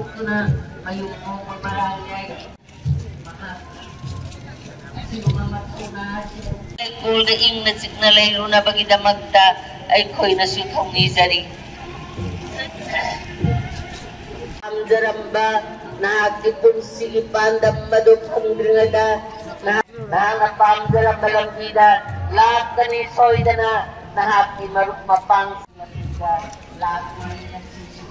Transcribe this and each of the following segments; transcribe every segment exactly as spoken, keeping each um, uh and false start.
ꯑꯗꯨꯅ ꯃꯌꯨꯝ ꯍꯣꯡꯕ ꯃꯔꯥꯡ ꯌꯥꯏ꯫ ꯃꯍꯥꯛ ꯑꯁꯤꯒꯨꯝꯕ ꯃꯊꯧꯅꯥ ꯑꯁꯤꯕꯨ ꯂꯩꯀꯣꯜꯗ ꯏꯪꯅ ꯆꯤꯛꯅ ꯂꯩꯔꯨꯅꯕꯒꯤꯗꯃꯛꯇ ꯑꯩꯈꯣꯏꯅꯁꯨ ꯊꯧꯅꯤꯖꯔꯤ꯫ ꯄꯥꯝꯖꯔꯝꯕ ꯅꯍꯥꯛꯀꯤ ꯄꯨꯟꯁꯤꯒꯤ ꯄꯥꯟꯗꯝ ꯑꯗꯨ ꯐꯪꯗ꯭ꯔꯤꯉꯩꯗ ꯅꯍꯥꯛ, ꯅꯍꯥꯛꯅ ꯄꯥꯝꯖꯔꯝꯕ ꯂꯝꯕꯤꯗ ꯂꯥꯛꯀꯅꯤ ꯁꯣꯏꯗꯅ꯫ ꯅꯍꯥꯛꯀꯤ ꯃꯔꯨꯞ ꯃꯄꯥꯡꯁꯤꯡ ꯑꯁꯤꯗ ꯂꯥꯛꯀꯅꯤ ꯉꯁꯤꯁꯨ꯫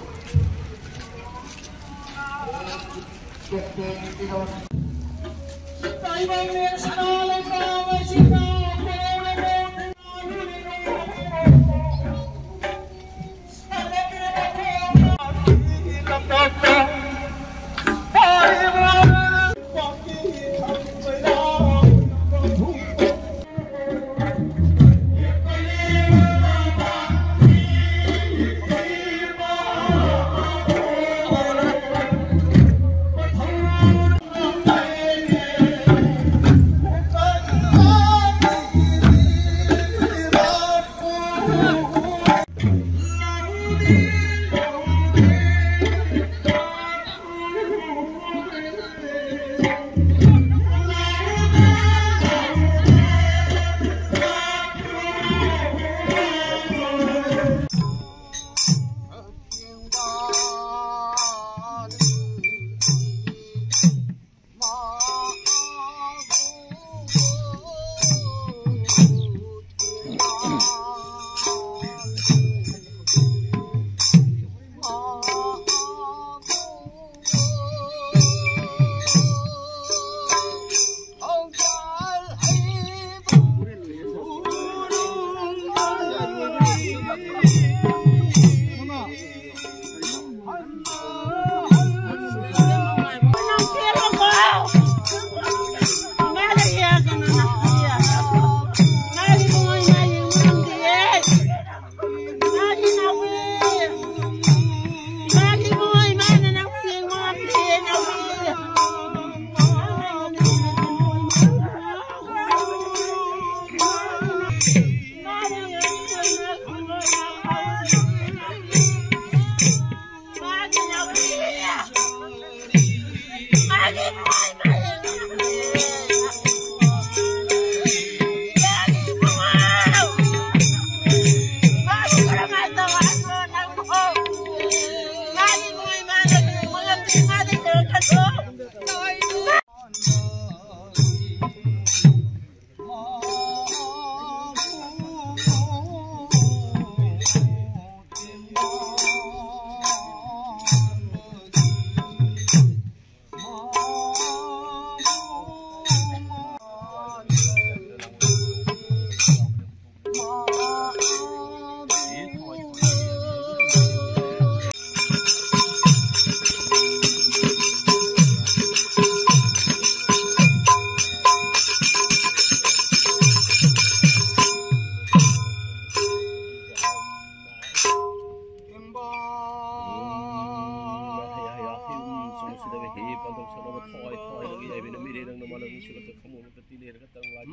ꯁꯤꯗꯕ ꯍꯦ ꯄꯥꯟꯗꯧ ꯁꯛꯅꯕ ꯊꯋꯥꯏ ꯊꯋꯥꯏꯗꯒꯤ ꯌꯥꯏꯕꯤꯅ ꯃꯤꯔꯦ ꯅꯪꯅ ꯃꯥꯂꯪ ꯅꯨꯡꯁꯤꯠꯂꯛꯇ ꯈꯃꯣꯟ ꯃꯀꯇꯤ ꯂꯩꯔꯒ ꯇꯪ ꯂꯥꯏ